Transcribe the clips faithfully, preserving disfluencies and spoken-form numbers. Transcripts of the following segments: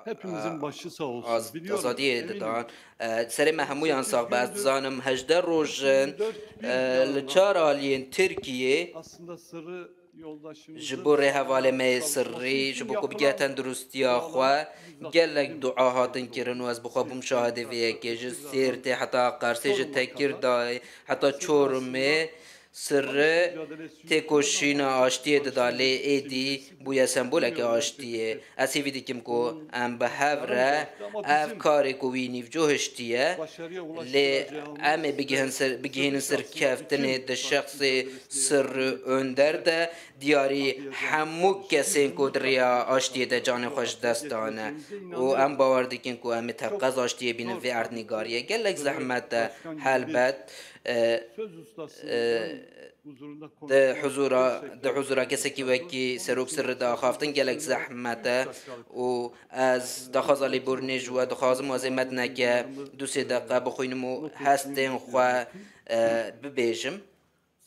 Hepimizin başı sağ olsun. Az-, Biliyorum, azadiyê eminim. Didan. E, serê me hemûyan sax be. Ez dizanim hejdeh roj in, e, li çar aliyên Tirkiyê ji bo rêhevalê me yê sirrî, ji bo ku bigihîne tendirustiya xwe, gelek dua hatin kirin û ez bi xwe bûm şahidê vê yekê. Ji Sêrtê heta Qersê, ji Tekirdayê heta Çorumê, sirri têkoşîna aştiyê dida, lê êdî bûye semboleke aştiyê. Ez hêvî dikim ku em bi hev re ev karê ku wî nîvcoh hiştiye, lê em ê bigihin ser, bigihînin serkeftinê di şexsê Sirri Önder de, diyarî hemû kesên ku di rêya aştiyê de canê xwe ji dest dane. Û em bawer dikin ku em ê teqez aştiyê bînin vê erdnîgariyê. Gelek zehmet e, helbet. E, e, di huzura, di huzura kesekî wekî Serok Sirri de axaftin gelek zehmet e û ez daxwaza lêborînê ji we dixwazim, we zêmet neke du sê deqe bixwînim û hestên xwe, e, bibêjim.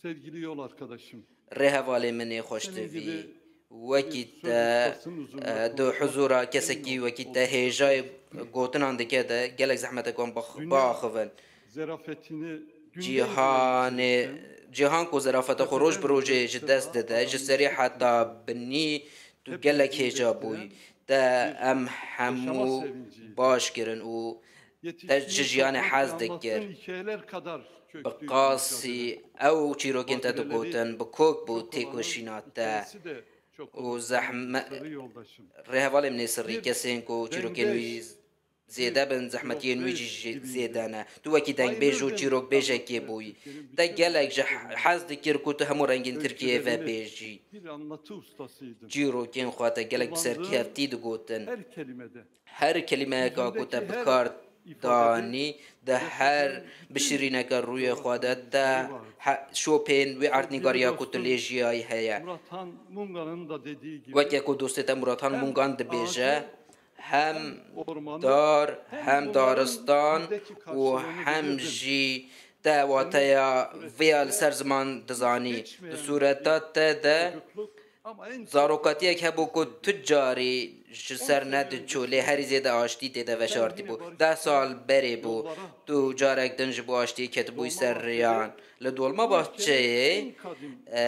Sevgili yol arkadaşım. Rêhevalê min ê xweştivî, wekî te, e, di huzura kesekî wekî te hêjayê gotinan dike de gelek zehmet e ku em bax-, biaxivin. Cîhanê, cîhan ku zerafeta xwe roj bi rojê ji dest dide, ji serê heta binî tu gelek hêja bûyî. Te em hemû baş kirin û te ji jiyanê hez dikir. Bi qasî ew çîrokên te digotin, bi kok bû têkoşîna te û zehme-, rêhevalê min ê sirrî, kesên ku çîrokên wî zêde bin, zehmetiyên wî jî jê-, zêde ne. Tu wekî dengbêj û çîrokbêjekê bûyî. Te gelek ji he-, hez dikir ku tu hemû rengên Tirkiyeyê vebêjî. Çîrokên xwe te gelek bi serkevtî digotin. Her kelîmeyeka ku te bi kar danî, di her bişirîneke rûyê xwe de te he-, şopên wê erdnîgariya ku tu lê jiyayî heye. Weke ku dostê te Murat Han Mungan dibêje, hem dar, hem daristan û hem jî te wateya vê ya li ser ziman dizanî. Di sûreta te de zarokatiyek hebû ku tu carî ji ser nediçû, lê herî zêde aştî tê de veşartî bû. Deh sal berê bû, tu carek din ji bo aştiyê ketibûyî ser riyan. Li Dolmabahçeyê, e,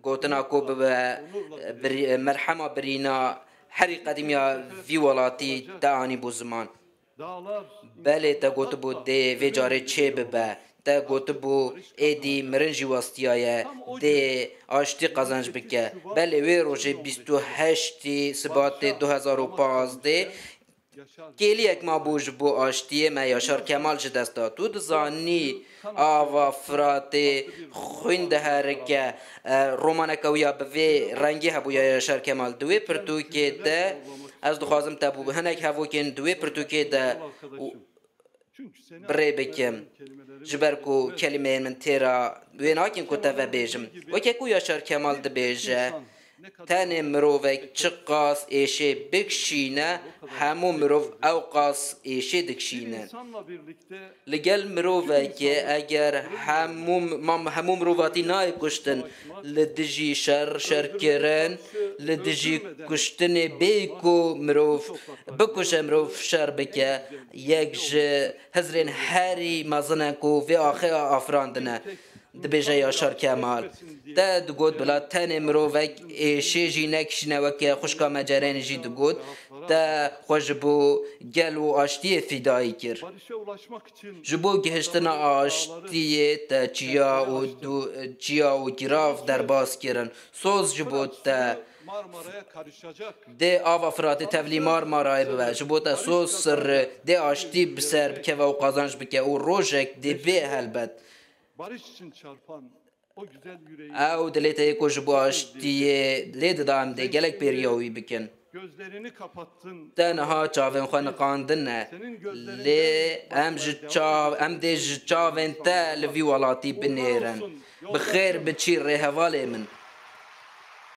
gotina ku bibe, e, birî-, merhema birîna herî qedîmiya vî welatî te anîbû ziman. Belê te gotibû dê vê carê çê bibe. Te gotibû êdî mirin jî westiyaye, dê aştî qezenc bike. Belê wê rojê bîst û heştî Sibatê du hezar û pazdeh kêliyek mabû ji bo aştiyê me, Yaşar Kemal ji dest da. Tu dizanî ava Firatê xwîn diherike, e, romaneke wî ya bi vê rengî hebû ya Yaşar Kemal. Di wê pirtûkê de ez dixwazim te bû hinek hevokên di wê pirtûkê de û bi rê bikim. Ji ber ku kelîmeyên min têra wê nakin ku te vebêjim. Weke ku Yaşar Kemal dibêje, tenê mirovek çiqas êşê bikişîne, hemû mirov ew qas êşê dikişîne. Li gel mirovekê eger hemû, ma hemû mirovatî nayê kuştin, li dijî şer, şerkirin, li dijî kuştinê bê ku mirov bikuje, mirov şer bike, yek ji hizrên herî mezin e ku vê axê afirandine. Dibêje Yaşar Kemal. Te digot bila tenê mirovek êşê jî nekişîne, weke xwişka me Cerenî jî digot, te xwe ji bo gel û aştiyê fîdayî kir. Ji bo gihiştina aştiyê te çiya û du-, çiya û girav derbas kirin. Soz ji bo te dê ava Firatê tevlî Marmarayê bibe. Ji bo te soz sirri dê aştî bi ser bikeve û qazanc bike û rojek dê bê helbet. Ew dilê te yê ku ji bo aştiyê lê dida, em dê gelek bêriya wî bikin. Te niha çavên xwe niqandine, lê em ji çav-, em dê ji çavên te li vî welatî binêrin. Bi xêr biçî rêhevalê min.